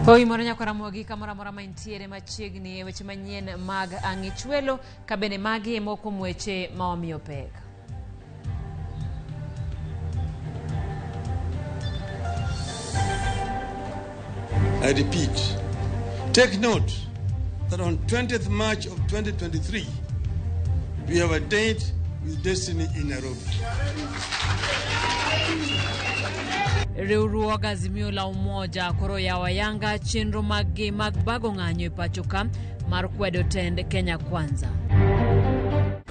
Oimore nyakwara Ramogi kamoro amora ma intiere machiegni e weche manyien mag Ang'ichwelo ka bende magi e moko kuom weche ma wamiyo pek. I repeat, take note that on 20th March of 2023, we have a date with destiny in Nairobi. Riwruog Azimio la Umoja koro yawo ayanga chenro maggi mag bago ng'anyo e pacho ka mar kwedo tend Kenya Kwanza.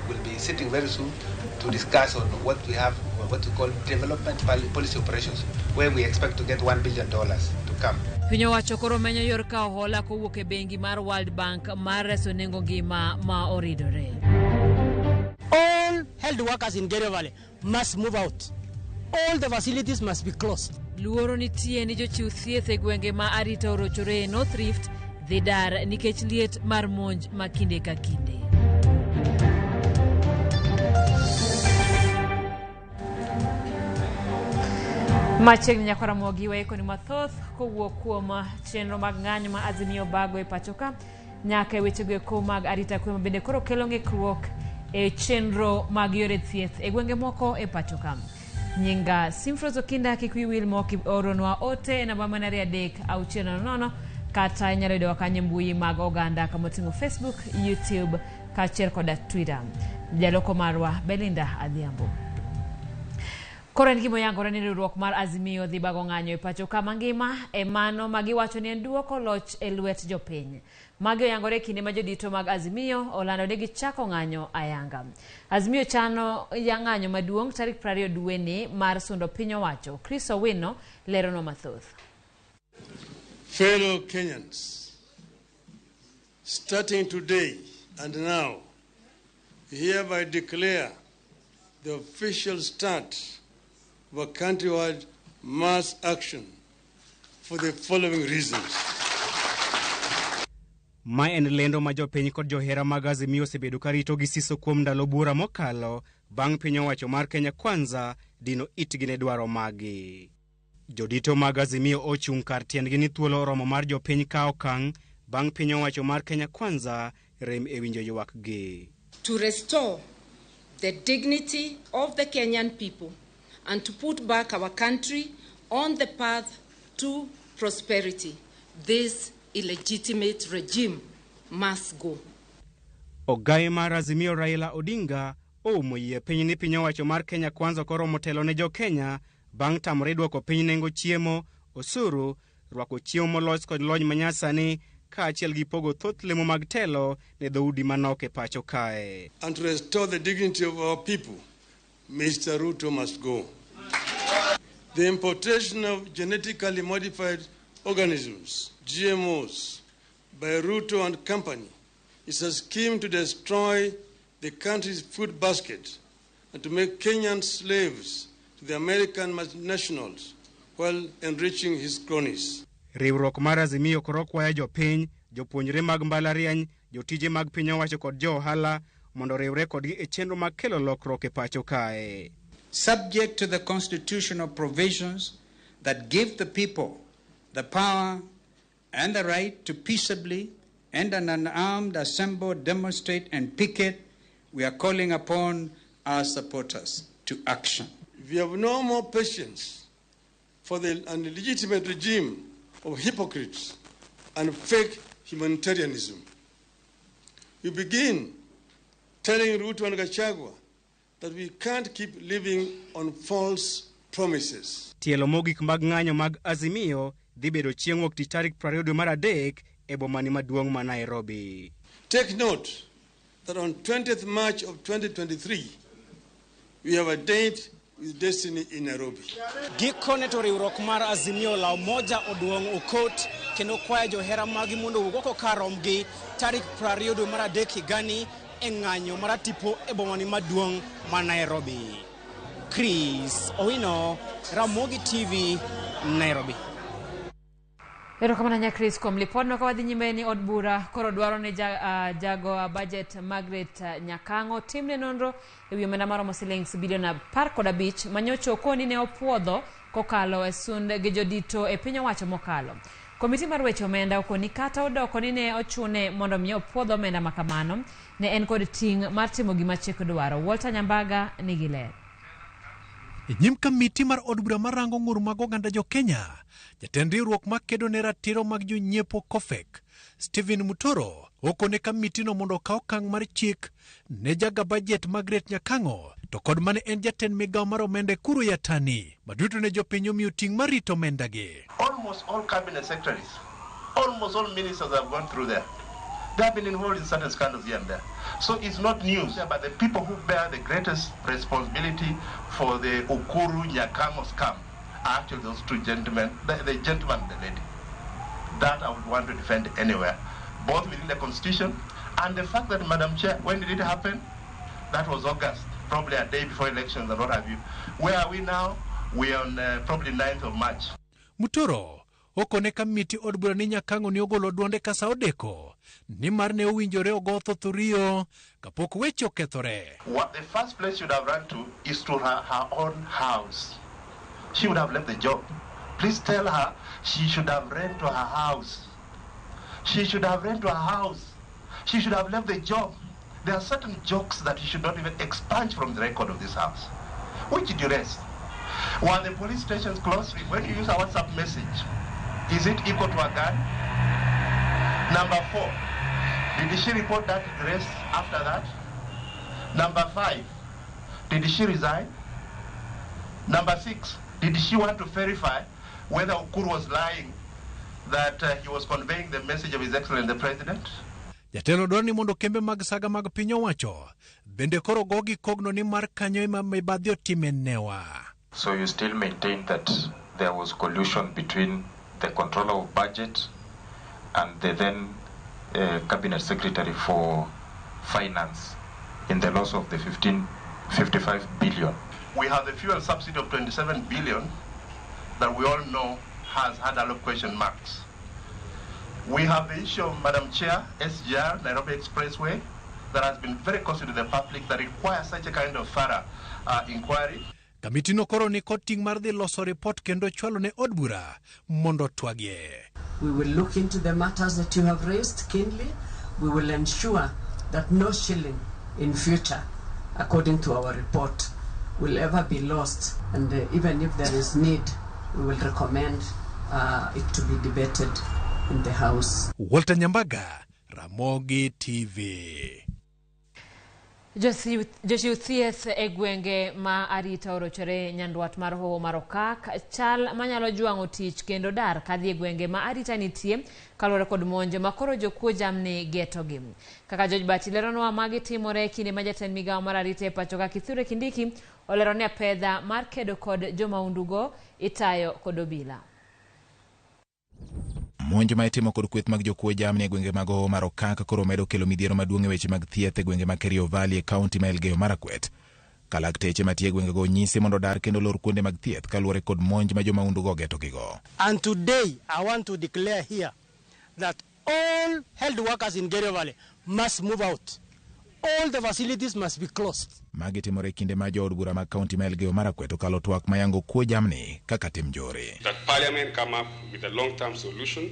We'll be sitting very soon to discuss on what we have, what we call development policy operations, where we expect to get $1 billion to come. Piny owacho koro menyo yor kawo hola kowuok e bengi mar World Bank mar reso nengo ngima ma oridore. All health workers in Kerio Valley must move out. All the facilities must be closed. Luoro nitie ni jochiw thieth e gwenge ma arita orochore e North Rift dhi dar nikech liet mar monj ma kinde ka kinde. Machiegni nyakwa Ramogi waikoni mathoth kowuok kuom chenro mag ng'anyo ma Azimio bago e pacho ka nyaka e wechego eko mag arita kwe ma bende koro kelo ng'ikruok e chenro mag yore thieth e gwenge moko e pacho ka. Nyinga Simfros Okinda, kik wiyi wil mok oronwa ote e namba mana 23600 kata inyalo yudowa kanyo e mbui mag oganda kama oting'o Facebook, YouTube kaachiel koda Twitter. Jaloko marwa Belinda Adhiambo. Koro en gima oyangore ni riwruok mar Azimio dhi bago ng'anyo e pacho ka mangima e mano ma giwacho ni en duoko loch e lwet jopiny. Magi oyangore e kinde ma jodito mag Azimio olando ni gichako ng'anyo ayanga. Azimio chano ya ng'anyo maduong' tarik 20 dweni mar sundo piny owacho. Chris Owino leronwa mathoth. Fellow Kenyans, starting today and now, we hereby declare the official start of a countrywide mass action for the following reasons. Ma en lendo ma jopiny kod johera mag Azimio osebedo ka rito gi siso kuom ndalo buora mokalo bang' piny owacho mar Kenya Kwanza dino itgi ne dwaro maggi. Jodito mag Azimio ochung' kar tiendgi ni thuolo oromo mar jopiny ka okang' bang' piny owacho mar Kenya Kwanza rem e winjo ywakgi. To restore the dignity of the Kenyan people and to put back our country on the path to prosperity, this illegitimate regime must go. Ogaye mar Azimio Raila Odinga oumo yie piny ni piny owacho mar Kenya Kwanza koromo telo ne jo Kenya bang' tamore duoko piny nengo chiemo, osuru, rwako chiemo molos kod lony manyasani kaachiel gi pogo thoth lemo mag telo ne dhoudi manok e pacho kae. And to restore the dignity of our people, Mr. Ruto must go. The importation of genetically modified organisms, GMOs, by Ruto and company is a scheme to destroy the country's food basket and to make Kenyans slaves to the American multinationals while enriching his cronies. Riwruok mar Azimio koro kwayo jopiny, jopuonjre mag mbalariany, jotije mag piny owacho kod jo ohala mondo oriwre kodgi e chenro mag kelo lokruok e pacho kae. Subject to the constitutional provisions that give the people the power and the right to peaceably and an unarmed assemble, demonstrate and picket, we are calling upon our supporters to action. We have no more patience for the illegitimate regime of hypocrites and fake humanitarianism. We begin telling Ruto and Gachagua that we can't keep living on false promises. Tielo mogik mag ng'anyo mag Azimio dhi bedo chieng' wuok tich tarik 20 dwe mar adek e bomani maduong' ma Nairobi. Take note that on 20th March of 2023, we have a date with destiny in Nairobi. Gikone to riwruok mar Azimio la Umoja oduong' okot kendo kwayo johera magi mondo owuog oko kar romgi tarik 20 dwe mar adek higani e ng'anyo maratipo e bomani maduong' ma Nairobi. Chris Owino, Ramogi TV, Nairobi. Erokamano ahinya Chris kuom lipodno. Ka wadhi nyime ni od bura koro dwaro ni jago budget Margaret Nyakang'o timne nonro e wi omenda maromo silings bilion 15 manyocha okoni ne opuodho kokalo e sund gi jodito e piny owacho mokalo. Komiti mar weche omenda okoni kata odoko ni ne ochune mondo mi opuodh omenda makamano, ne en kod ting' mar timo gima chik dwaro. Walter Nyambaga nigi ler. E nyim kamiti mar od bura marango ng'ur mag oganda jo Kenya, jatend riwruok makedo ne ratiro mag jonyiepo COFEK, Stephen Mutoro, okone kamitino mondo okaw okang' mar chik ne jaga bajet Margaret Nyakang'o to kod mane en jatend migawo mar omenda Ekuru Yatani, maduto ne jopiny omiyo ting' mar rito omendagi. Almost all cabinet secretaries, almost all ministers have gone through there. They have been involved in certain scandals here and there. So it's not news, but the people who bear the greatest responsibility for the Ukuru Nyakang'o scam are actually those two gentlemen, the gentleman and the lady. That I would want to defend anywhere, both within the Constitution and the fact that, Madam Chair, when did it happen? That was August, probably a day before elections and what have you. Where are we now? We are on probably 9th of March. Mutoro okone kamiti od bura ni Nyakang'o ne ogolo duonde ka sa odeko nimar ne owinjore ogo thoth riyo kapok weche okethore. What the first place she would have run to is to her own house. She would have left the job. Please tell her she should have run to her house. She should have run to her house. She should have left the job. There are certain jokes that you should not even expunge from the record of this house. Which duress? While the police stations closed, when you use a WhatsApp message, is it equal to a gun? Number 4, did she report that duress after that? Number 5, did she resign? Number 6, did she want to verify whether Ukur was lying that he was conveying the message of His Excellency the President? Jatelo dwaro ni mondo kembe mag saga mag piny owacho bende koro gogi kogno ni mar kanyo ema mibadhi otime newa. So you still maintain that there was collusion between the controller of budget and the then cabinet secretary for finance in the loss of the 55 billion. We have the fuel subsidy of 27 billion that we all know has had a lot of question marks. We have the issue of, Madam Chair, SGR, Nairobi Expressway, that has been very costly to the public, that requires such a kind of thorough inquiry. Kamitino koro ni kod ting' mar dhi loso report kendo chwalo ne od bura mondo twagie. We will look into the matters that you have raised keenly. We will ensure that no shilling in future, according to our report, will ever be lost. And even if there is need, we will recommend it to be debated in the House. Walter Nyambaga, Ramogi TV. Jochiw thieth e gwenge ma arita orochore nyandwat mar hoho mar Okak chal manyalo jwang'o tich kendo dar kadhi e gwenge ma arita nitie kaluwore kod monj ma koro jokuo jamni getogi. Kaka George Bati leronwa, magi timore e kinde ma jatend migawo mar arita e pacho ka Kithure Kindiki olero ni apedha mar kedo kod jomaundugo itayo kod obila. Monj ma itimo kod kweth mag jokuo jamni e gwenge mag Hoho mar Okak koro medo kelo midhiero maduong' e weche mag thieth e gwenge mag Kerio Valley e kaunti ma Elgeyo Marakwet. Ka lakteche matie e gwengego onyisi mondo odar kendo lor kuonde mag thieth kaluwore kod monj ma jomaundugo ogetogigo. And today I want to declare here that all health workers in Kerio Valley must move out. All the facilities must be closed. Magi timore e kinde ma jood bura mag kaunti ma Elgeyo Marakwet okalo twak mayango kuo jamni kaka tim njore. That Parliament come up with a long-term solution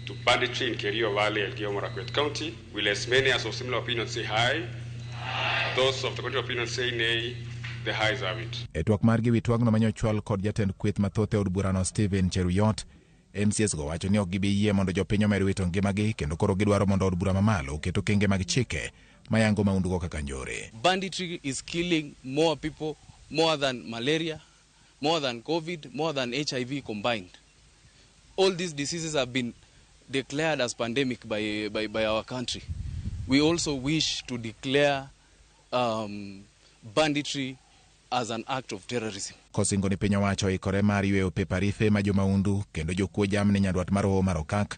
to banditry in Kerio Valley, Elgeyo Marakwet County. Will as many as of similar opinion say aye? Those of the contrary opinion say nay. The ayes have it. E twak margi wi twagno manyochwal kod jatend kweth mathoth e od burano Stephen Cheruyot, MCS go wacho ni ok gibi yie mondo jopiny omed wito ngimagi kendo koro gidwaro mondo od bura mamalo oket okenge mag chike mayango maundugo kaka njore. Banditry is killing more people, more than malaria, more than COVID, more than HIV combined. All these diseases have been declared as pandemic by our country. We also wish to declare banditry as an act of terrorism. Kosingo ni piny owacho oikore mar yweyo pep arife ma jomaundu kendo jokuo jamni nyandwat mar Hoho mar Okak.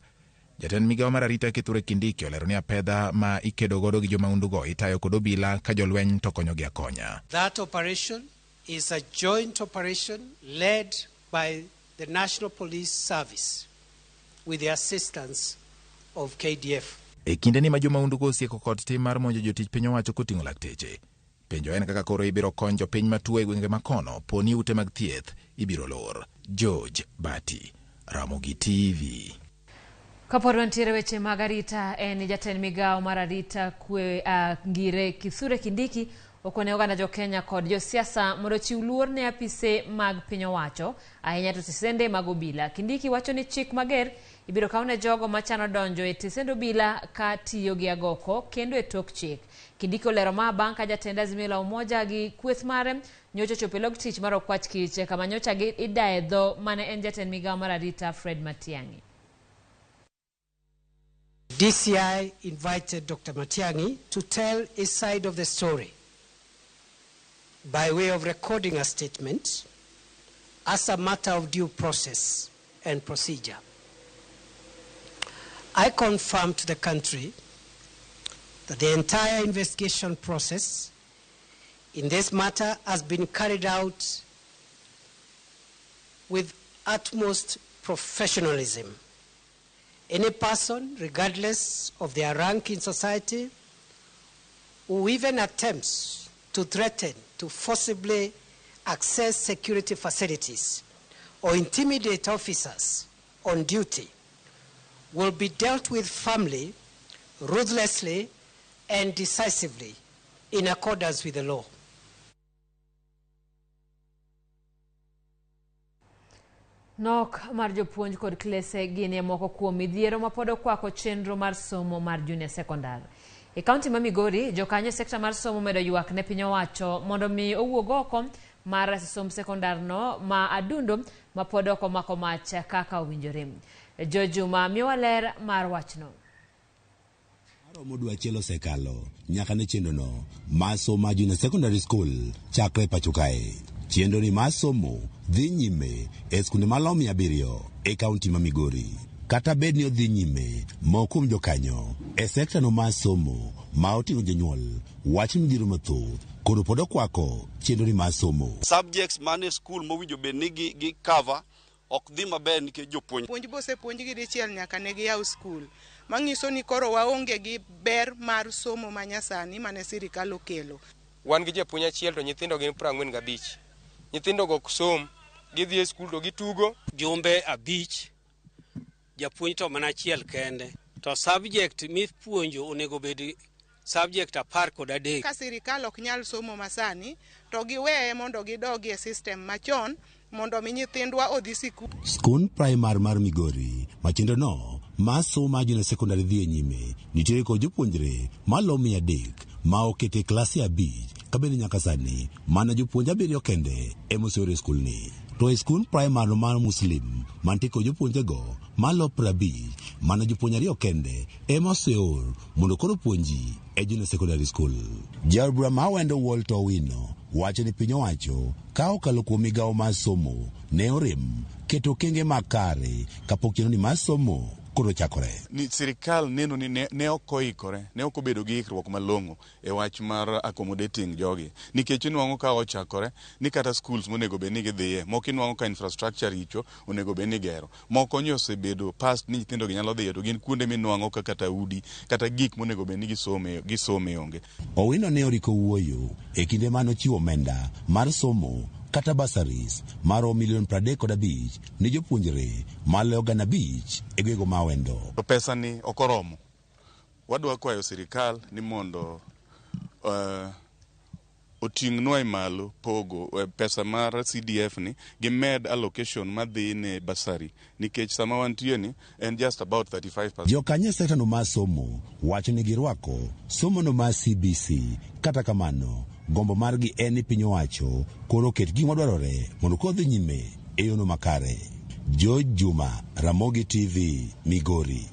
Jatend migawo mar arita Kithure Kindiki olero ni apedha ma ikedo godo gi jomaundugo itayo kod obila ka jolweny to konyogi akonya. That operation is a joint operation led by the National Police Service with the assistance of KDF. E kinde ni ma jomaundugo osieko kod tim mar monjo jotich piny owacho koting'o lakteche. Penjo en kaka koro ibiro kony jopiny matuo e gwenge makono po ni ute mag thieth ibiro lor. George Bati, Ramogi TV. Kapod wantiere weche mag arita en ni jatend migawo mar arita kwe Ngire Kithure Kindiki okone oganda jo Kenya kod josiasa mondo ochiw luor ne apise mag piny owacho ahinya to tesende mag obila. Kindiki wacho ni chik mager ibiro kaw ne jogo machano donjo e tesend obila ka tiyo gi agoko kendo e tok chik. Kindiki olero ma bang' ka jatend Azimio la Umoja gi kweth mare nyocha ochopo e log tich mar Okwach Kich kama nyocha idaye dho mane en jatend migawo mar arita Fred Matiang'i. DCI invited Dr. Matiang'i to tell his side of the story by way of recording a statement as a matter of due process and procedure. I confirm to the country that the entire investigation process in this matter has been carried out with utmost professionalism. Any person, regardless of their rank in society, who even attempts to threaten to forcibly access security facilities or intimidate officers on duty will be dealt with firmly, ruthlessly, and decisively in accordance with the law. Nok mar jopuonj kod klese gin e moko kuom midhiero ma pod okwako chenro mar somo mar junior secondary. E kaunti ma Migori, jokanyo e sekta mar somo medo ywak ne piny owacho mondo mi owuog oko mar somb sekondar no ma adundo ma pod ok omako mach kaka owinjore. Jojuma miyowa ler mar wachno. Maromo dwe achiel osekalo nyaka ne chenrono mar somo mar Junior Secondary School chakre pacho kae. Chenro ni mar somo dhi nyime e skunde malomo 700 e kaunti ma Migori. Kata bed ni odhi nyime, moko kuom jokanyo e sekta no mar somo ma oting'o jonyuol wacho ni midhiero mathoth koro pod okwako chenro ni mar somo. Subjects mane school mowinjo bed ni gi cover ok dhi maber nikech jopuonj. Puonj bosepuonjgi dichiel nyaka ne giyaw skul. Manyiso ni koro waonge gi ber mar somo manyasani mane sirikal okelo. Wan gi japuonj achiel to nyithindo gin 45. Nyithindo go ok som, gidhi e skul to gitugo. Jumbe 5, japuonj to mana achiel kende. To subject mipuonjo onego bed subject 13. Ka sirikal ok nyal somo masani, to giweye mondo gidogi e system machon mondo mi nyithindwa odhi sikul. Skund primar mar Migori ma chenro no mar somo mar junior secondary dhi e nyime nitiere kod jopuonjre malomo 300 ma okete e klase 5 ka bende nyaka sani mana jopuonj 7 kende ema oseor e skul ni. To e skund primar mar Muslim mantie kod jopuonjrego malo 50 mana jopuonj 2 kende ema oseor mondo koro puonji e junior secondary school. Jaod bura ma Awendo Walter Owino wacho ni piny owacho ka okalo kuom migawo mar somo ne orem keto okenge makare kapok chenro ni mar somo koro chakore. Ni sirikal neno ni ne ok oikore, ne ok obedo gi ikruok malong'o e wach mar accommodating jogi. Nikech inwang'o ka ochakore ni kata schools monego bed ni gidhiye, moko inwang'o ka infrastructure richo onego bed ni gero. Moko nyo osebedo past ni nyithindo gi nyalo dhiye to gin kuonde minwang'o ka kata udi kata gik monego bed ni gisome onge. Owino ne oriko wuoyo e kinde mane ochiwo omenda mar somo kata bursaries maromo milion 35 ne jopuonjre maloyo 5,000 e gwenge ma Awendo. To pesa ni ok oromo. Wadwa kwayo sirikal ni mondo oting'nwa e malo pogo pesa mar CDF ni gimed allocation madhi ne bursary nikech sama wantie ni en just about 35%. Jokanyo e sekta no mar somo wacho ni girwako somo no mar CBC. Kata kamano, gombo margi en ni piny owacho koro oket gik madwarore mondo kodhi nyime e yono makare. George Juma, Ramogi TV, Migori.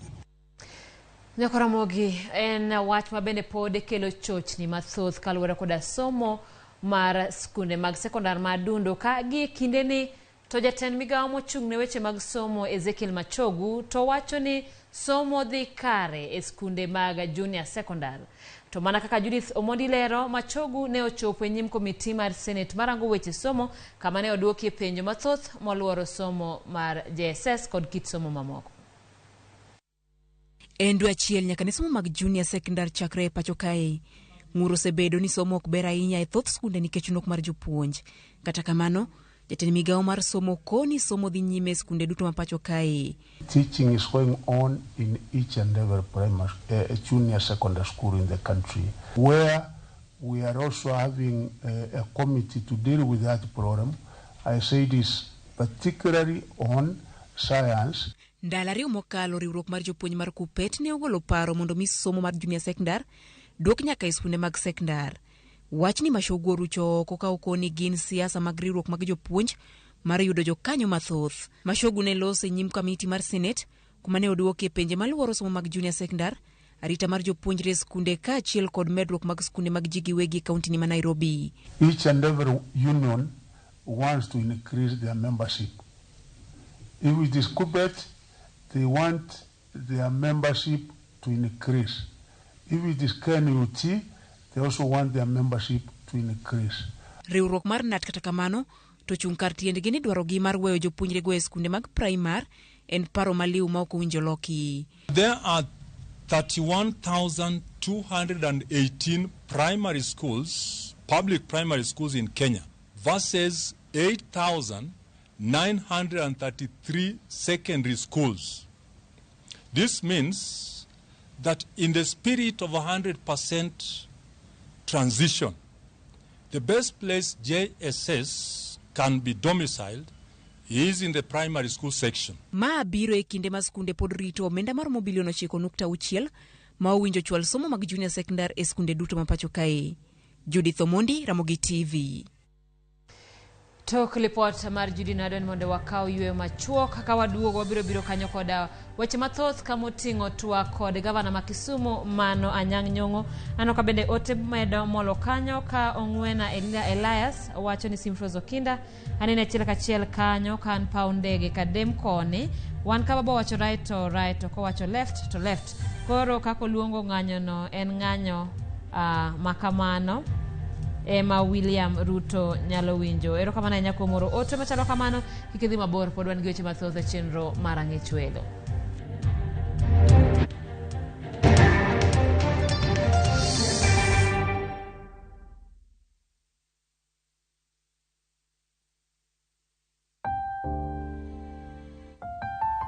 Nyako Ramogi en wach ma bende pod kelo chochni mathoth kaluwore koda somo mar skunde mag sekondar ma Adundo ka gi kinde ni to jatend migawo mochung' ne weche mag somo Ezekiel Machogu to wacho ni somo dhi kare e skunde mag junior secondary. To mana kaka Judith Omondi lero, Machogu ne ochopo e nyim komiti mar Senate marango weche somo kama ne odwokie penjo mathoth moluoro somo mar JSS kod kit somo mamoko. En dwe achiel nyaka ne somo mag junior secondary chakre e pacho kae. Ng'ur osebedo ni somo ok ber ahinya e thoth skunde nikech nok mar jopuonj. Kata kamano, Jatend migawo mar somo koni somo dhi nyime e skunde duto ma pacho kae. Teaching is going on in each and every primary, junior secondary school in the country, where we are also having a committee to deal with that problem. I say this particularly on science. Ndalo ariyo mokalo, riwruok mar jopuonj mar KUPPET ne ogolo paro mondo mi somo mar junior secondar duok nyaka e skunde mag sekondar. Wachni Machogu orucho oko ka okoni gin siasa mag riwruok mag jopuonj mar yudo jokanyo mathoth. Machogu ne loso e nyim kamiti mar Senate kuma ne oduokie penje maluoro somo mag junior secondar, arita mar jopuonjre e skunde kaachiel kod medruok mag skunde mag ji giwegi e kauntini ma Nairobi. Each and every union wants to increase their membership. If it is KUPPET, they want their membership to increase. If it is KNUT, they also want their membership to increase. Riwruok mar KNUT kata kamano to chung' kar tiendgi ni dwarogi mar weyo jopuonjrego e skunde mag primar en paro maliw ma ok owinjo loki. There are 31,218 primary schools, public primary schools in Kenya, versus 8,933 secondary schools. This means that in the spirit of 100% transition, the best place JSS can be domiciled is in the primary school section. Ma biro e kinde ma skunde pod rito omenda maromo bilion 9.6 ma owinjo chwal somo mag junior secondary e skunde duto ma pacho kae. Judith Omondi, Ramogi TV. Tok lipot mar Judy Nadon mondo wakaw yweyo machuok ka waduogo wabiro biro kanyo koda weche mathoth kamoting'o twak kod gavana ma Kisumu mano Anyang' Nyong'o. Aneno ka bende ote medo molo kanyo ka Ong'wena Elias wacho ni Simfros Okinda anene achiel kachiel kanyo ka an paw ndege Kadem koni wan ka baba wacho right to right to kowacho left to left. Koro kaka oluongo ng'anyono en ng'anyo makamano ema William Ruto nyalo winjo. Erokamano ahinya kuom oro ote machalo kamano. Kik idhi mabor, pod wan gi weche mathoth e chenro mar Ang'ech Welo.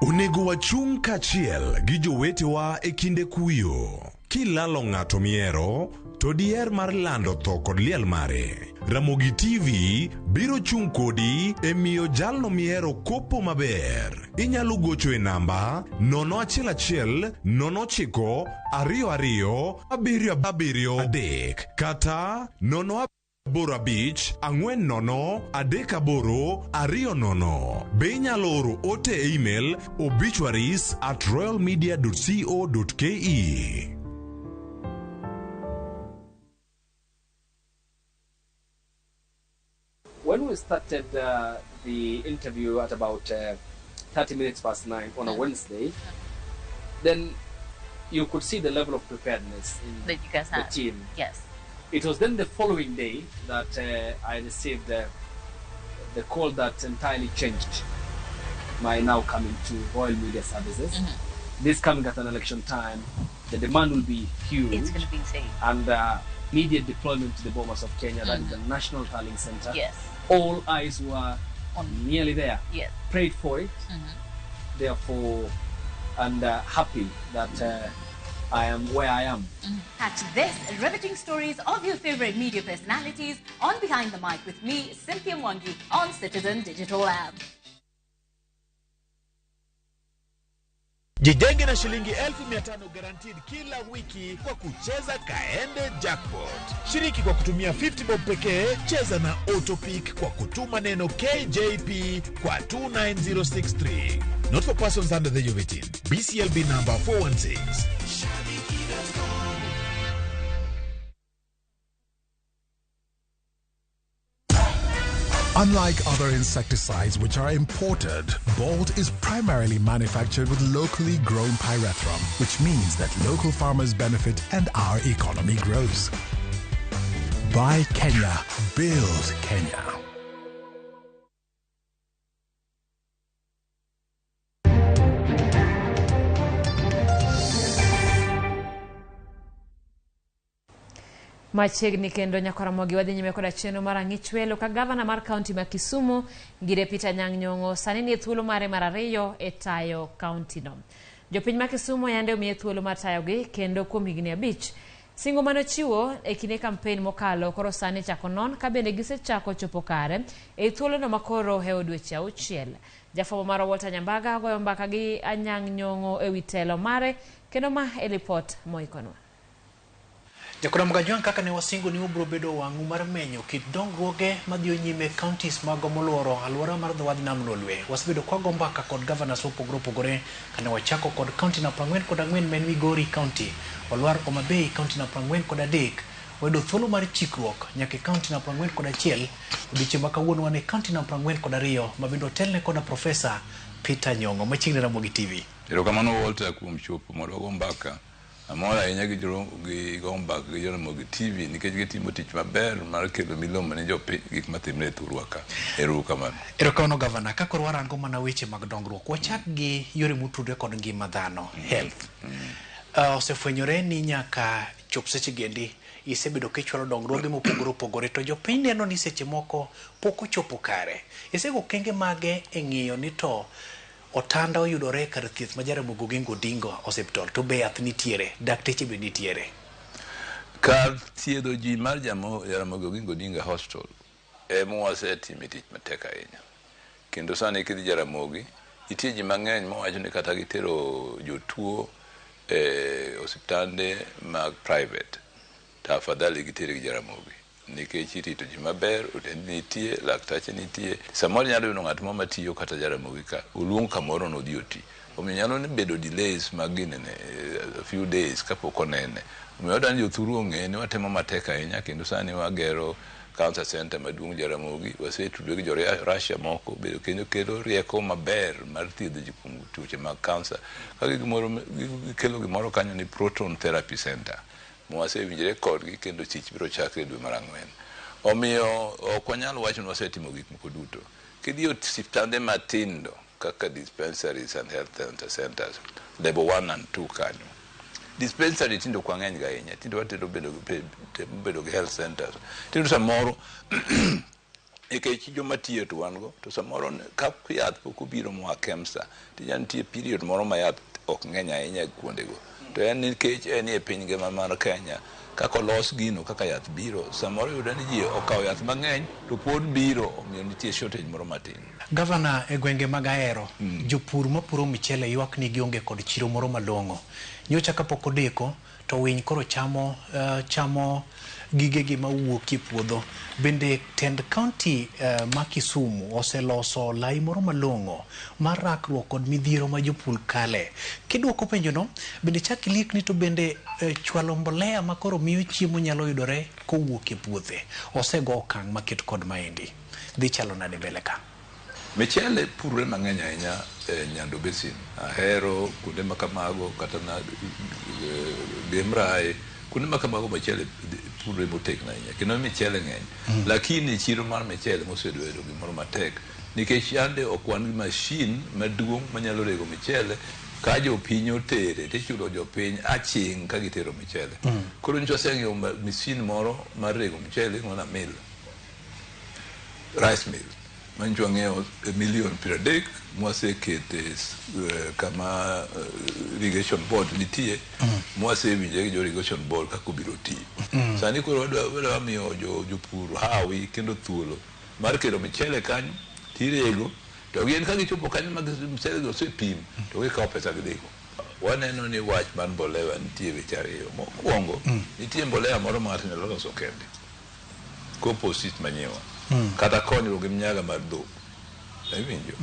Onego wachung' kaachiel gi jowetewa e kinde kuyo. Kilalo ng'ato mihero, to diher mar lando tho kod liel mare. Ramogi TV biro chung' kodi e miyo jalno mihero kopo maber. Inyalo gocho e namba 011 09 22 73 kata 0 85 40 38 20. Be inyalo oro ote e email obituaries@royalmedia.co.ke. When we started the interview at about 9:30 on a Wednesday, then you could see the level of preparedness in that you guys the had. team. Yes. It was then the following day that I received the call that entirely changed my now coming to Royal Media Services. This coming at an election time, the demand will be huge. It's going to be insane. And immediate deployment to the Bomas of Kenya, that is the National Tallying Center. Yes. All eyes were nearly there. Yes. Prayed for it, therefore, and happy that I am where I am. Catch this riveting stories of your favorite media personalities on Behind the Mic with me, Cynthia Mwangi, on Citizen Digital App. Jijenge na shilingi 1500 guaranteed kila wiki kwa kucheza Kaende Jackpot. Shiriki kwa kutumia 50 bob pekee, cheza na Autopick kwa kutuma neno KJP kwa 29063. Not for persons under the age of 18. BCLB number 416. Unlike other insecticides which are imported, Bolt is primarily manufactured with locally grown pyrethrum, which means that local farmers benefit and our economy grows. Buy Kenya, build Kenya. Machiegni kendo Nyakoramogi wadhi nyime koda chenro mar ang'ich welo ka gavana mar kaunti ma Kisumu Ngire Peter Anyang' Nyong'o sani nie thuolo mare mar ariyo e tayo kauntino. Jopiny ma Kisumu yande omiye thuolo mar tayogi kendo kuom higni abich. Singo mane ochiwo e kinde kampen mokalo koro sani chako non ka bende gisechako chopo kare e thuolono makoro ohewo dweche auchiel. Jafwambo marwa Walter Nyambaga goyo mbaka gi Anyang' Nyong'o ewi telo mare kendo ma e lipot moikonwa. Jakoramogi Ajwang' kaka ne wasingo ni wabiro bedo wang'u mar menyo kit dongruoge madhiyo nyime counties mago moluoro alwora mar dho wadh nam Lolwe. Wasebedo kwago mbaka kod governors mopogore opogore kane wachako kod county namba 44 ma en Migori County, walwar Homa Bay county namba 43, wayudo thuolo mar chikruok nyaka e county namba 41. Odiochieng' ma kawuono wan e county namba 42 ma bende otelne koda Professor Peter Nyong'o. Machiegni Ramogi TV. Erokamano Walter kuom chopo mondo wago mbaka. Amor ahinya gi gi go mbaka gi Jaramogi TV nikech gitimo tich maber mar kelo milome ne jopiny gik matimre e thurwa ka. Ero uru kamano. Erokamano gavana, ka koro warango mana weche mag dongruok, wachak gi yore motudre kod ngima dhano, health. Osefwenyore ni nyaka chop seche gendi isebedo kichwalo dongruoge mopogore opogore to jopiny neno ni seche moko pok ochopo kare. Isego okenge mage e ng'iyo ni to otanda oyudore e kar thieth ma Jaramogi Oginga Odinga Hospital to be yath nitiere, dakteche be nitiere? Kar thiedho ji mar Jaramogi Oginga Odinga Hospital ema wasetime tich matek ahinya. Kendo sani kidhi Jaramogi, nitie ji mang'eny mawacho ni kata gitero jotuo e osiptande mag private to afadhali gitergi Jaramogi nikech irito ji maber, otendni nitie, laktache nitie. Samoro inyalo yudo ng'at moro matiyo kata Jaramogi ka, oluong kamoro nodhi oti. Omiyo nyalo bedo delays mag ginene, a few days kapok onene. Omiyo wadwa ni jothuru ong'e ni watemo matek ahinya kendo sani wagero cancer center maduong' Jaramogi, wasetudore gi jo Russia moko bedo kendo kelo rieko maber mar thiedho ji kuom tuoche mag cancer. Ka gikelo gimoro kanyo ni proton therapy center mwasewinjore kodgi kendo tich biro chakre dwe mar ang'wen. Omiyo ok wanyal wacho ni wasetimo gik moko duto. Kidhi e osiptande matindo kaka dispensaries and health centers level 1 and 2 kanyo. Dispensary tinde ok wang'eny ga ahinya, tinde watero bedo bedo gi health centers. Tinde samoro nikech joma tiyo to wan go to samoro ka yath pok obiro moa KEMSA to nitie period moro ma yath ok ng'eny ahinya kuondego. To en nikech en e piny ngima mar Kenya kaka olos gino kaka yath biro samoro iyudo ni ji okawo yath mang'eny to pod biro omiyo nitie shortage moro matin. Gavana e gwenge mag Ahero, jopur mapuro michele ywak ni gionge kod chiro moro malong'o. Nyocha kapok odeko to winy koro chamo chamo gigegi mawuok e puodho. Bende tend county ma Kisumu oseloso lai moro malong'o mar rakruok kod midhiero ma jopur kale. Kidwoko penjono, bende chak iliek ni to bende chwalo mbolea ma koro miyo chiemo nyalo yudore kowuok e puothe. Osego okang' maket kod maendi. Dhi chalo nade mbele ka? Michele purre mang'eny ahinya e Nyando Basin. Ahero kuonde ma kamago kata na Gem Rae, kuonde ma kamago michele purre motegno ahinya kendo michele ng'eny. Lakini chiro mar michele mosebedo gimoro matek nikech yande ok wan gi machine maduong' manyalo rego michele ka jopiny otere tichulo jopiny aching' ka gitero michele. Koro nyocha waseng'iewo machine moro mar rego michele iluongo ni mill, rice mill. Manyicho wang'iewo milion 30 mwasekete kama irrigation board nitie mwasewinjore gi jo irrigation board kaka obiro tiyo. Sani koro wadwa miyo jopur hawi kendo thuolo mar kelo michele kanyo tirego to gin ka gichopo kanyo ma michele go osepim to gikawo pesa gidhigo. Waneno ni wach mar mbolea nitie weche ariyo. Mokwongo nitie mbolea moro ma ng'ato nyalo loso kende compost manure kata konyruok gi mnyaga mar dhok. Iwinjo?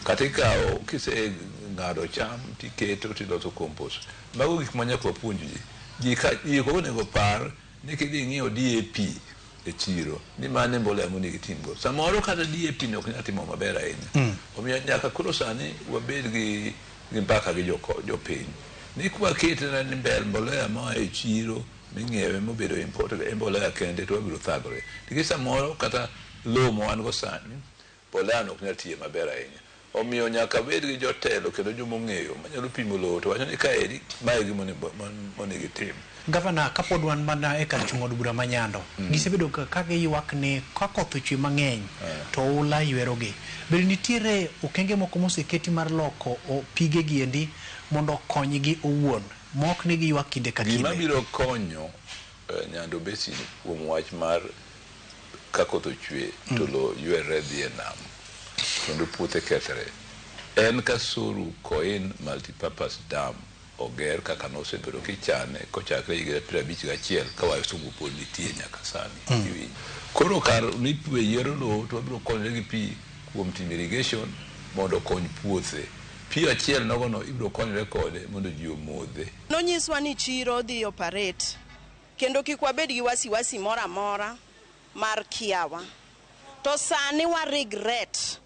Kata ikawo kise ng'ado cham tiketo tiloso compost. Mago gik ma nyaka wapuonj ji. Ji ka ji ok onego par ni kidhi ing'iewo DAP e chiro ni mano e mbolea monego itimgo. Samoro kata DAP ni ok nyal timo maber ahinya. Omiyo nyaka koro sani wabed gi mbaka gi jopiny ni kwakete ni ber mbolea moa e chiro ming'iewe mobedo imported e mbolea kende to wabiro thagore. Nikech samoro kata lowo ma wan go sani mbolea no ok nyal tiyo maber ahinya. Omiyo nyaka bed gi jotelo kendo joma ong'eyo manyalo pimo lowo to wacho ni kaeri mae e gima onego itim. Gavana, kapod wan mana e kar chung' od bura ma Nyando, gisebedo ka giywak ni ka koth ochwe mang'eny to oula ywerogi. Bende nitiere okenge moko moseketi mar loko pige gi endi mondo okonygi owuon ma ok ni giywak kinde ka Gima kinde? biro konyo Nyando Basin kuom wach mar ka koth ochwe to lowo ywerre dhi e nam kendo puothe kethre en Kasuru Koin Multipurpose Dam oger kaka nosebedo kichane kochakre higa 51 ka wasungu pod nitie nyaka sani. Iwinjo? Koro kar ni we yiero lowo to wabiro konyore gi pi kuom timo irrigation mondo okony puothe. Pi achiel nogono ibiro konyore kode mondo ji omodhe. Nonyiswa ni chiro dhi operate kendo kik wabed gi wasiwasi moro amora mar kiawa. To sani wa regret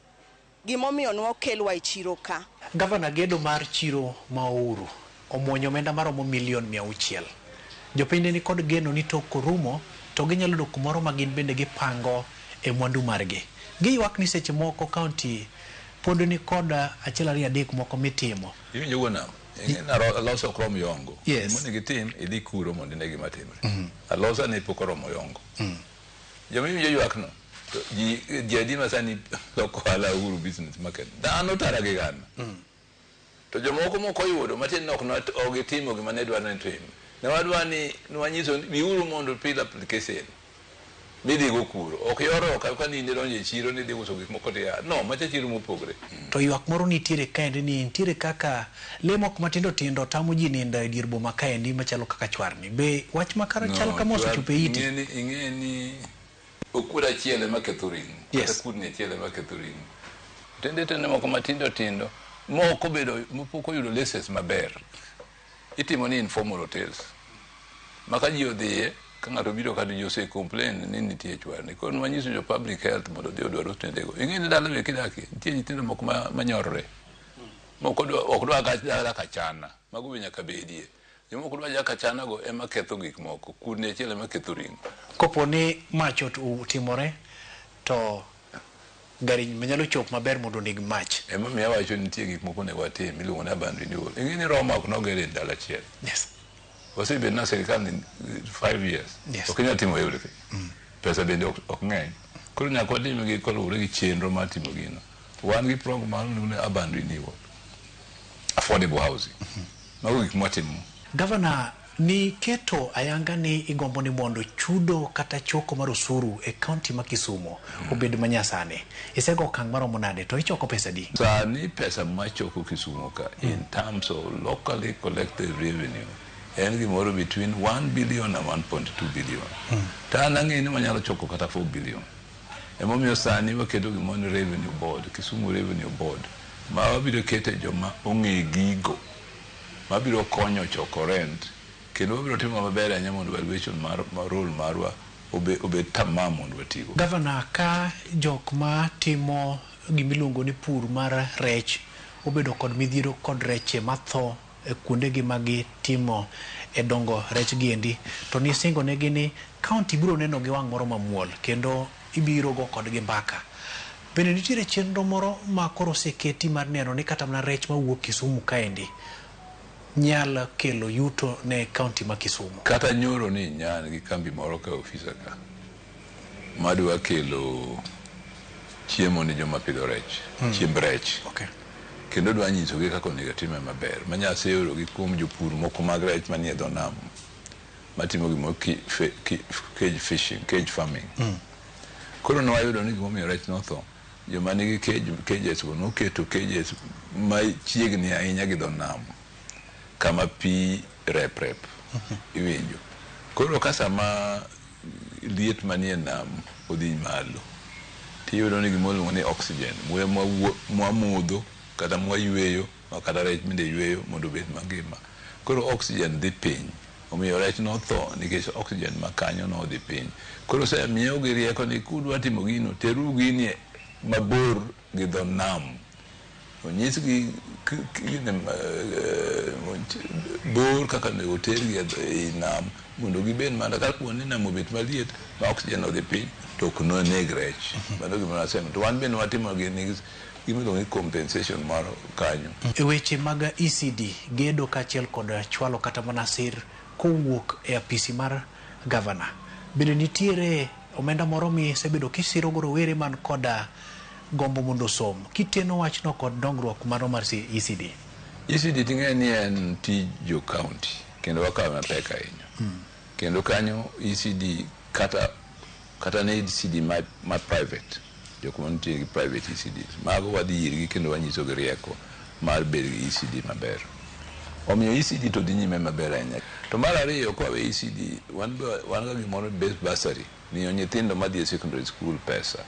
gimomiyo nwokelwa e chiro ka. Gavana, gedo mar chiro ma Ouru omuonyo omenda maromo milion 600. Jopiny ne nikod geno ni tok korumo to ginyalo yudo kumoro ma gin bende gipango e mwandu margi. Giywak ni seche moko kaunti pod nikod achiel ariyo adek moko mitimo. Iwinjo wuon nam? Ing'e ni alosa ok rom yongo. Yes. Gima onego itim, idhi kuro mondo ine gima timre. Alosa ne pok oromo yongo. Joma iwinjo ywak no, to ji ji adi ma sani loko ohala Uhuru Business Market? Dhano tara gi gana. To jomoko mok oyudo, matiende ni ok gitimo gima ne dwaro ni tim. Ne wadwa ni nwanyiso ni biuru mondo fill application midhigo kuro. Ok yor ok ka ni in idonjo e chiro ni idhi uso gik moko tiya. No, macha chiro mopogre. To ywak moro nitiere kaendi ni nitiere kaka lee moko matindo tindo tamo ji nindo e dier boma kaendi machalo kaka chwarni. Be wach ma kara chal No, kama osechopo e iti? Ing'e ni okuodo achiel ema ketho ring'o. Yes. Kata kudni achiel ema ketho ring'o. Tende tende moko matindo tindo mok obedo mopok oyudo license maber. Itimo ni informal hotels. Ma ka ji odhiye, ka ng'ato obiro ka to ji ose complain ni nitie chwarni. Koro nwanyiso jo public health mondo odhi odwar otendego. Ing'e ni dala be kidakie, nitie nyithindo moko manyorore. Moko ok dwa dala kachana. Mago be nyaka bedie. Jomoko dwa dala kachana go ema ketho gik moko. Kudni achiel ema ketho ring'o. Kopo ni mach otimore to gari nyalo chopo maber mondo oneg mach. Emomiyo awacho ni nitie gik moko onego watim miluongo ni urban renewal. Ing'e ni Roma ok noger e ndalo achiel. Yes. Wasebet na sirikal ni 5 years. Yes. Ok inyal timo everything. Pesa bende ok ng'eny. Koro nyaka watim gi koluwore gi chenro mar timo gino. Wan gi program mar miluongo ni urban renewal. Affordable housing. Mago gik mwatimo. Gavana, ni keto ayanga ni igombo ni mondo chudo kata choko mar osuru e kaunti ma Kisumu obed manyasani. Isego okang' maromo nade to ichoko pesa di? Sani pesa machoko Kisumu ka in terms of locally collected revenue en gimoro between 1 billion and 1.2 billion. To an ang'eyo ni wanyalo choko kata 4 billion. Emomiyo sani waketo gimoro ni revenue board, Kisumu Revenue Board, ma wabiro kete joma ong'e gigo mabiro konyo choko rent kendo wabiro timo maber ahinya mondo valuation mar role marwa obed tamam mondo watigo. Gavana, ka jok ma timo gimiluongo ni pur mar rech obedo kod midhiero kod reche matho e kuondegi ma gitimo e dongo rech giendi, to nisingo negi ni kaunti biro neno gi wang' moro mamuol kendo ibiro go kodgi mbaka. Bende nitiere chenro moro ma koro oseketi mar neno ni kata mana rech mawuok Kisumu kaendi nyal kelo yuto ne kaunti ma Kisumu? Kata nyoro ni nyan gi kambi moro ka ofisa ka madwa kelo chiemo ni joma pidho rech, chiemb rech. Kendo dwa nyisogi kaka onego time maber. Manyase oro gi kuom jopur moko mag rech manie dho nam matimo gimoro cage fishing, cage farming. Koro ne wayudo ni gimomiyo rech notho, joma nigi cages go noketo cages machiegni ahinya gi dho nam kama pi rep rep. Iwinjo. Koro ka sama liet manie nam odhi malo, tiyudo ni gima iluongo ni oxygen, muya mwamodho kata mwayweyo kata rech bende yweyo mondo obed mangima. Koro oxygen dhi piny. Omiyo rech notho nikech oxygen ma kanyo nodhi piny. Koro osemiyogi rieko ni kudwa timo gino, teruru gini mabor gi dho nam. Onyisgi bor kaka onego otergi ei nam mondo gibed mana ka kuonde nam obet maliet ma oxygen odhi piny to ok noneg rech. Mano gima nasemo. To wan bende watimo gini gima iluongo ni compensation mar kanyo. E weche mag ECD, gedo kaachiel kod chwalo kata mana sir kowuok e apisi mar gavana, bende nitiere omenda moro misebedo kisirogo rowere man koda gombo mondo osom, kiteno wachno kod dongruok mano mar ECD? ECD ting'e ni en tij jo county kendo wakawe mapek ahinya. Kendo kanyo ECD kata ne ECD ma private, jok mantie gi private ECDs, mago wadhi irgi kendo wanyisogi rieko mar bedo gi ECD maber. Omiyo ECD to dhi nyime maber ahinya. To mar ariyo, kwa we ECD, wan ga gimoro base bursary, miyo nyithindo madhi e secondary school pesa.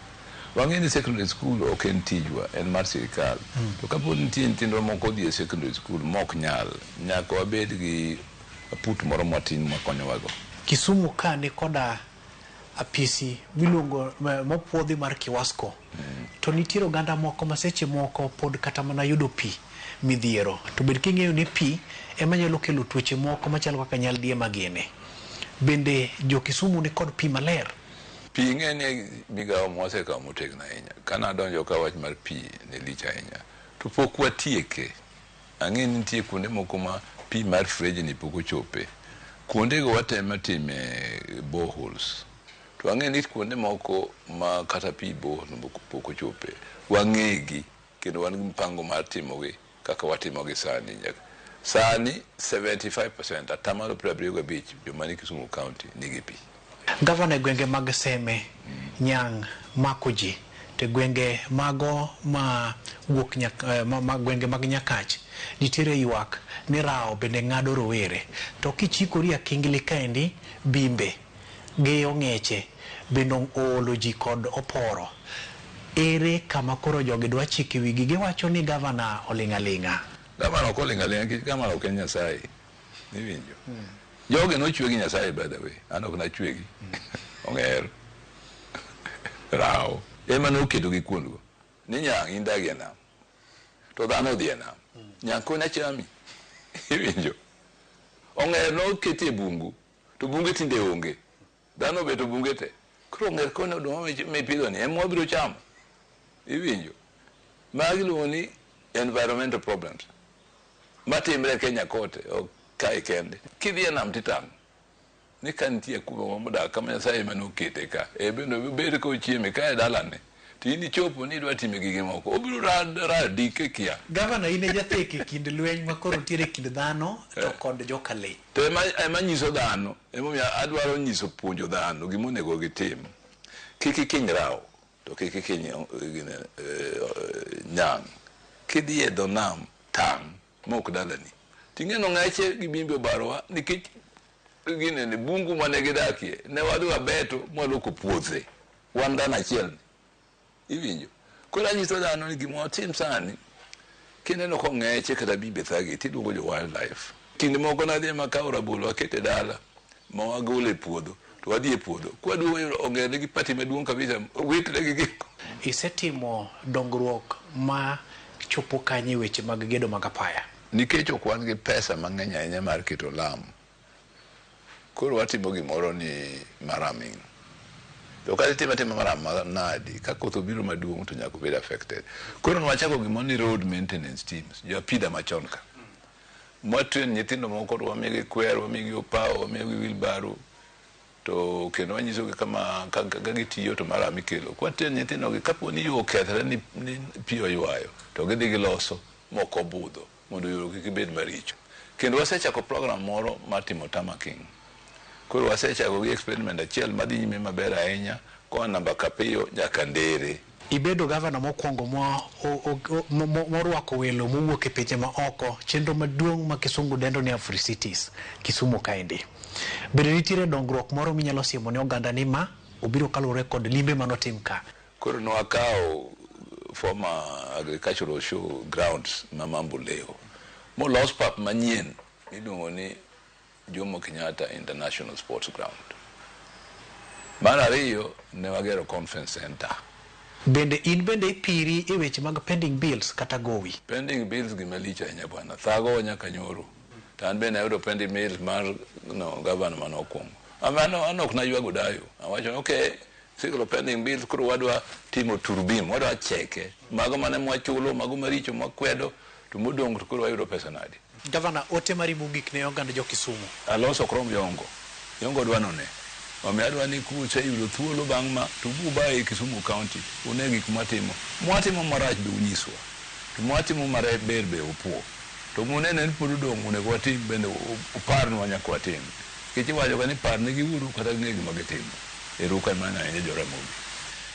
Wang'e ni secondary school ok en tijwa, en mar sirikal. To kapo nitie nyithindo moko odhi e secondary school mok nyal, nyaka wabed gi aput moro matin makonyowago. Kisumu ka ni koda apisi miluongo mopuodhi mar Kiwasco. To nitiere oganda moko ma seche moko pod kata mana yudo pi midhiero. To bed king'eyo ni pi ema nyalo kelo tuoche moko machalo kaka nyaldiema gini. Bende jo Kisumu ni kod pi maler? Pi ing'e ni migawo mwasekawo motegno ahinya. Kana adonjo ka wach mar pi ne lich ahinya. To pok watieke. Ang'e ni nitie kuonde moko ma pi mar frejni pok ochope. Kuondego watemo time boreholes. To ang'e ni kuonde moko ma kata pi borehole pok ochope. Wang'egi kendo wan gi mpango mar timogi kaka watimogi sani. Sani 75%, atamalo 75 joma ni Kisumu County nigi pi. Gavana e gwenge mag Seme, Nyang', Makoji, to gwenge mago ma wuok ma gwenge mag Nyakach nitiere ywak ni rawo bende ng'ado rowere. To kichikori akingli kaendi, bimbe gi ong'eche bende oolo ji kod oporo. Ere kama koro jogi dwa chike wigi? Giwacho ni gavana oling' aling'a. Gavana ok oling' aling'a nikech gavana ok en Nyasaye. Iwinjo? Jogi nochwe gi Nyasaye by the way. An ok nachwegi. Ong'er. Rawo. Ema noketo gi kuondgo. Ni Nyang' in dagi e nam. To dhano odhi e nam. Nyang' kone chami. Iwinjo? Ong'er noketi e bungu. To bunge tinde onge. Dhano obeto bunge te. Koro ong'er kone oduma mipidho ni ema wabiro chamo. Iwinjo? Magi iluongo ni environmental problems. Matimre Kenya kote, ok kae kende. Kidhi e nam titang'. Ni ka nitie kuma modak kama Nyasaye ema nokete ka. E bende obed ka ochieme ka e dalane. To in ichopo ni idwa time gige moko. Obiro radike kia. Gavana, in e jathek e kind lweny ma koro nitiere e kind dhano to kod joka le. To ema nyiso dhano. Emomiyo adwaro nyiso puonjo dhano gima onego gitim. Kik ikiny rawo, to kik ikiny nyang'. Kidhi e dho nam, tang' mok dalani. Ting'eno ng'eche gi bimbe obarowa nikech ginene bungu mane gidakie ne wadhi wabeto mwaloko puothe. Wan dhano achiel. Iwinjo? Koro anyiso dhano ni gima watim sani, kineno kong'eche kata bimbe thagi, tiluongo jo wildlife. Kinde moko nadhi makawo rabolo akete dala, ma wagolo e puodho, to wadhi e puodho. Kwaduogo yudo ong'er nigi pati maduong' kabisa, witre gi gik. Isetimo dongruok ma chopo kanye e weche mag gedo mag apaya? Nikech ok wan gi pesa mang'eny ahinya mar keto lam, koro watimo gimoro ni maraming. To kata itimo atima maram nadi, ka koth obiro maduong' to nyaka obed affected. Koro nwachako gimoro ni road maintenance teams, jo apida machon ka. Mwatrain nyithindo moko to wamiyogi kwer, wamiyogi opawo, wamiyogi wheelbarrow, to kendo wanyisogi kama ka gitiyo to maram ikelo. Kwatrain nyithindo gi, kapo ni yo okethre ni pi oywayo, to gidhi giloso mok obudho mondo yo kik bed maricho. Kendo wasechako program moro mar timo tarmacking. Koro wasechako gi experiment achiel madhi nyime maber ahinya koa namba Kapiyo nyaka Ndere. Ibedo gavana mokwongo morwako welo mowuok e pinje ma oko, chenro maduong' ma kisungu dendo ni Africities, Kisumu kaendi. Bende nitiere dongruok moro minyalo siemo ne oganda ni ma obiro kaluwore kod limbe manotim ka? Koro nwakawo former agricultural show grounds ma Mamboleo molos pap manyien miluongo ni Jomo Kenyatta International Sports Ground. Mar ariyo ne wagero conference center. Bende in bende ipiri e weche mag pending bills kata gowi? Pending bills gima lich ahinya bwana. Thagowa nyaka nyoro. To an bende ayudo pending bills mar no governor mane okwongo. An ok naywago dayo. Awacho ni okay, Isekelo pending bills koro wadwa timo turbim, wadwa cheke. Mago mane mwachulo, mago maricho mwakwedo, to modong' to koro wayudo pesa nadi? Gavana, ote mari mogik ne oganda jo Kisumu. Aloso ok rom Yongo. Yongo dwa none. Omiyo adwa ni kuseyudo thuolo bang' ma to uba e Kisumu County une gik mwatimo. Mwatimo marach be unyiswa. To mwatimo maber be upuo. To munene ni pod odong' onego watim bende uparnwa nyaka watim. Nikech iwacho ga ni parnegi uru kata ging'e gima gitimo. Erokamano ahinya jo Ramogi.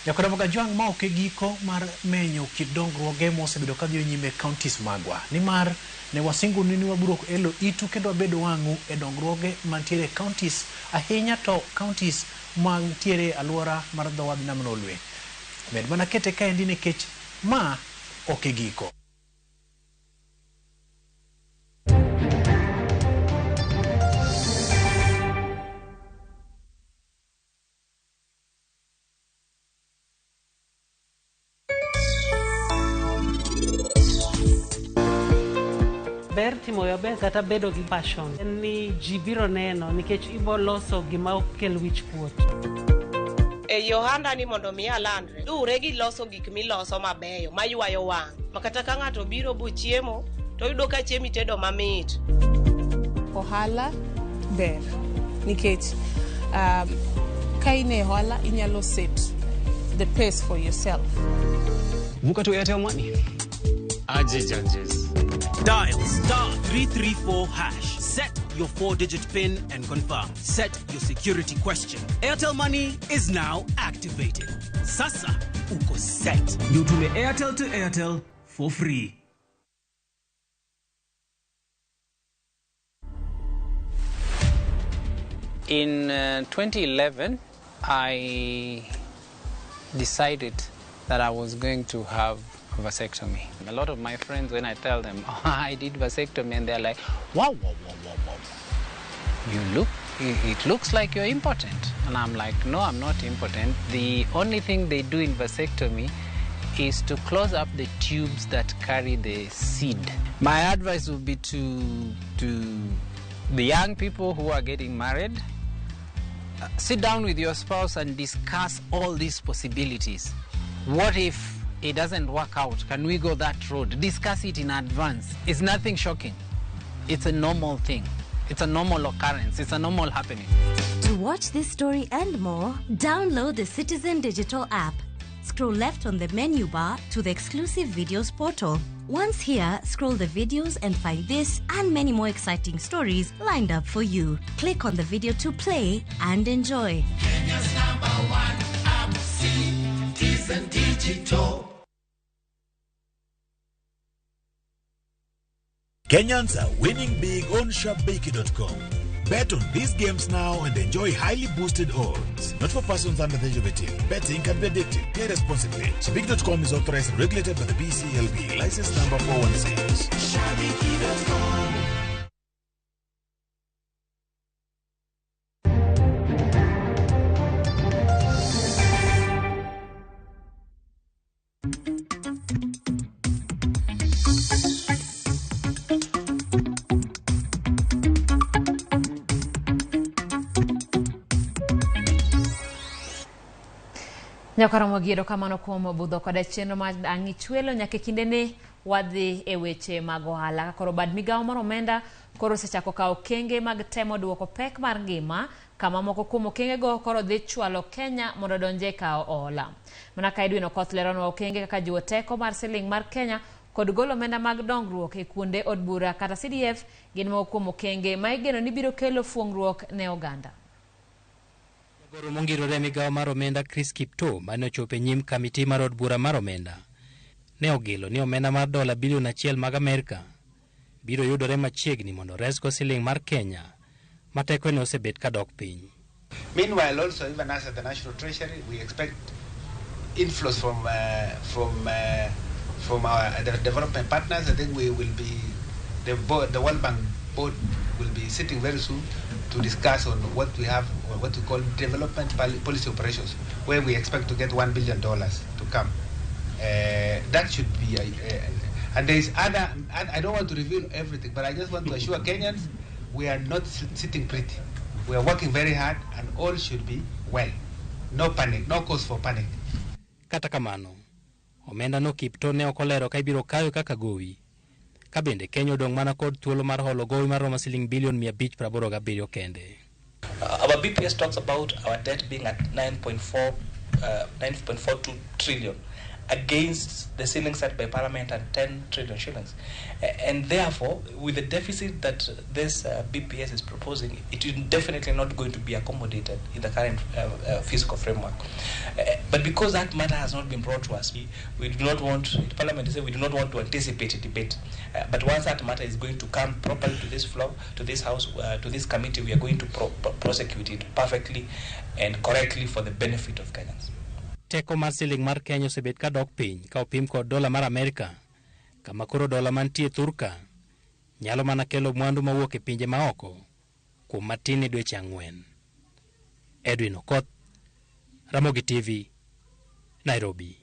Nyakwar Kajwang' ma ok e giko mar menyo kit dongruoge mosebedo kadhi nyime e counties magwa. Nimar ne wasingonu ni wabiro elo itu kendo wabedo wang'u e dongruoge mantiere e counties ahinya to counties mantiere e alwora mar dho wadh nam Lolwe. Med mana kete kaendi nikech ma ok e giko. Ber timo maber kata bedo gi passion en ni ji biro neno nikech ibo loso gima ok kel wich kuot. E ohanda ni mondo mi alandre luwre gi loso gik miloso mabeyo maywayo wang' ma kata ka ng'ato biro bochiemo to oyudo ka chiemo itedo mamit. Ohala ber nikech ka in e ohala inyalo set the pace for yourself. Vuka to Airtel Money. Aje judges. Dial star 334 hash. Set your 4-digit PIN and confirm. Set your security question. Airtel Money is now activated. Sasa uko set. Ndio utume Airtel to Airtel for free. In 2011, I decided that I was going to have a vasectomy. A lot of my friends, when I tell them, oh, I did vasectomy, and they're like, wow, wow, wow, wow, wow. It looks like you're impotent. And I'm like, no, I'm not impotent. The only thing they do in vasectomy is to close up the tubes that carry the seed. My advice would be to the young people who are getting married, sit down with your spouse and discuss all these possibilities. What if it doesn't work out? Can we go that road? Discuss it in advance. It's nothing shocking. It's a normal thing. It's a normal occurrence. It's a normal happening. To watch this story and more, download the Citizen Digital app. Scroll left on the menu bar to the exclusive videos portal. Once here, scroll the videos and find this and many more exciting stories lined up for you. Click on the video to play and enjoy. Kenya's number one app, Citizen Digital. Kenyans are winning big on Shabiki.com. Bet on these games now and enjoy highly boosted odds. Not for persons under the age of 18. Betting can be addictive. Play responsibly. Shabiki.com is authorized and regulated by the BCLB. License number 416. Shabiki.com. Nyakaramogi erokamano kuom budho koda chenro mar ang' ichwelo nyaka e kindeni wadhi e weche mag ohala. Ka koro bad migawo mar omenda koro osechako kawo okenge mag temo duoko pek mar ngima kama moko kuom okengego koro dhi chwalo Kenya mondo odonje e kawo hola. Mana ka Edwin Okoth leronwa okenge kaka jiwo teko mar siling mar Kenya kod golo omenda mag dongruok e kuonde od bura kata CDF gin moko kuom okenge ma igeno ni biro kelo fuong'ruok ne oganda. Jagoro mongirore e migawo mar omenda Chris Kiptoo mane ochopo e nyim kamiti mar od bura mar omenda ne ogelo ni omenda mar dola bilion 1 mag Amerka biro yudore machiegni mondo resgo siling mar Kenya ma tekone osebet ka dok piny. Meanwhile, also even us at the National Treasury, we expect inflows from our the development partners. I think we will be the board, the World Bank board will be sitting very soon to discuss on what we have, or what we call development policy operations, where we expect to get $1 billion to come. That should be, and there is other, and I don't want to reveal everything, but I just want to assure Kenyans we are not sitting pretty. We are working very hard and all should be well. No panic, no cause for panic. Kata kamano, omenda no Kiptoo ne ok olero ka ibiro kawe kaka gowi. Ka bende Kenya odong' mana kod thuolo mar holo gowi maromo siling bilion 587 kende. Our BPS talks about our debt being at 9.4, 9.42 trillion against the ceiling set by Parliament at 10 trillion shillings. And therefore, with the deficit that this BPS is proposing, it is definitely not going to be accommodated in the current fiscal framework. But because that matter has not been brought to us, we do not want, Parliament to say we do not want to anticipate a debate. But once that matter is going to come properly to this floor, to this house, to this committee, we are going to prosecute it perfectly and correctly for the benefit of Kenyans. Teko mar siling mar Kenya osebet ka dok piny ka opim kod dola mar Amerika, kama koro dola mantie thurka nyalo mana kelo mwandu mawuok e pinje maoko kuom matin ne dweche 4. Edwin Okoth, Ramogi TV, Nairobi.